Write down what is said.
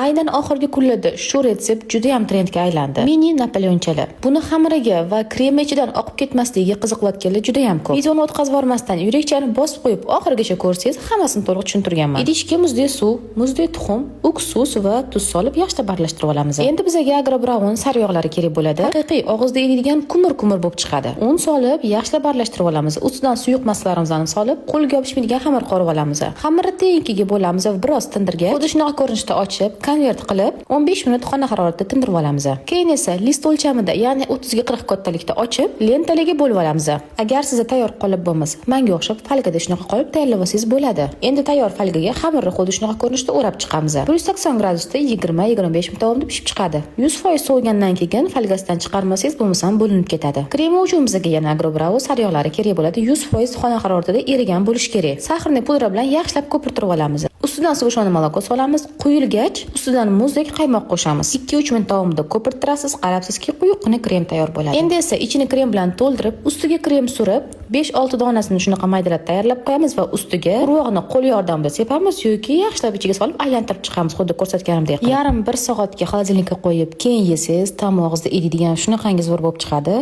Aynan oxirgi kunlarda shu retsept juda ham trendga aylandi. Mini napoleonchalar. Buni xamiriga va kremi ichidan oqib ketmasligiga qiziqayotganlar juda ham ko'p. Videoni o'tkazib yubormasdan, yurakchani bosib qo'yib, oxirigacha ko'rsangiz, hammasini to'liq tushuntirganman. Idishga muzdek suv, muzdek tuxum, уксус va tuz solib, yaxshilab aralashtirib olamiz. Endi bizga Agro Brown sariyog'lari kerak bo'ladi. Haqiqiy og'izda eriydigan kumir-kumir bo'lib chiqadi. Un solib, yaxshilab aralashtirib olamiz. Ustidan suyuq massalarimizni solib, qo'lga yopishmaydigan xamir qorib olamiz. Xamirni teng ikkiga bo'lamiz va biroz tindirgach, xuddi shunaqa ko'rinishda ochib, konvert qilib, 15 minut xona haroratida tindirib olamiz. Keyin esa list o'lchamida, ya'ni 30 ga 40 kattalikda ochib, lentaliga bo'lib olamiz. Agar sizda tayyor qolip bo'lmasa, menga o'xshab folgada shunaqa qolip tayyorlab olsangiz bo'ladi. Endi tayyor folgaga xamirni xuddi shunaqa ko'rinishda o'rab chiqamiz. 180 gradusda 20-25 minut davomida pishib chiqadi. 100% sovigandan keyin folgasidan chiqarmasangiz, bo'lmasam bo'linib ketadi. Kremi uchun bizga yana Agro Bravo sariyog'lari kerak bo'ladi. 100% xona haroratida erigan bo'lishi kerak. Сахарный pudra bilan yaxshilab ko'pirtirib olamiz. Ustidan сгущённое молоко solamiz. Quyilgach, ustidan muzdek qaymoq qo'shamiz. 2-3 minut davomida ko'pirtirasiz, qarabsizki, quyuqqina krem tayyor bo'ladi. Endi esa ichini krem bilan to'ldirib, ustiga krem surib, 5-6 donasini shunaqa maydalab tayyorlab qo'yamiz va ustiga urvog'ini qo'l yordamida sepamiz yoki yaxshilab ichiga solib aylantirib chiqamiz, xuddi ko'rsatganimdek qilib. Yarim bir soatga холодильник ka qo'yib, keyin yesangiz, tam og'izda eriydigan shunaqangi zo'r bo'lib chiqadi.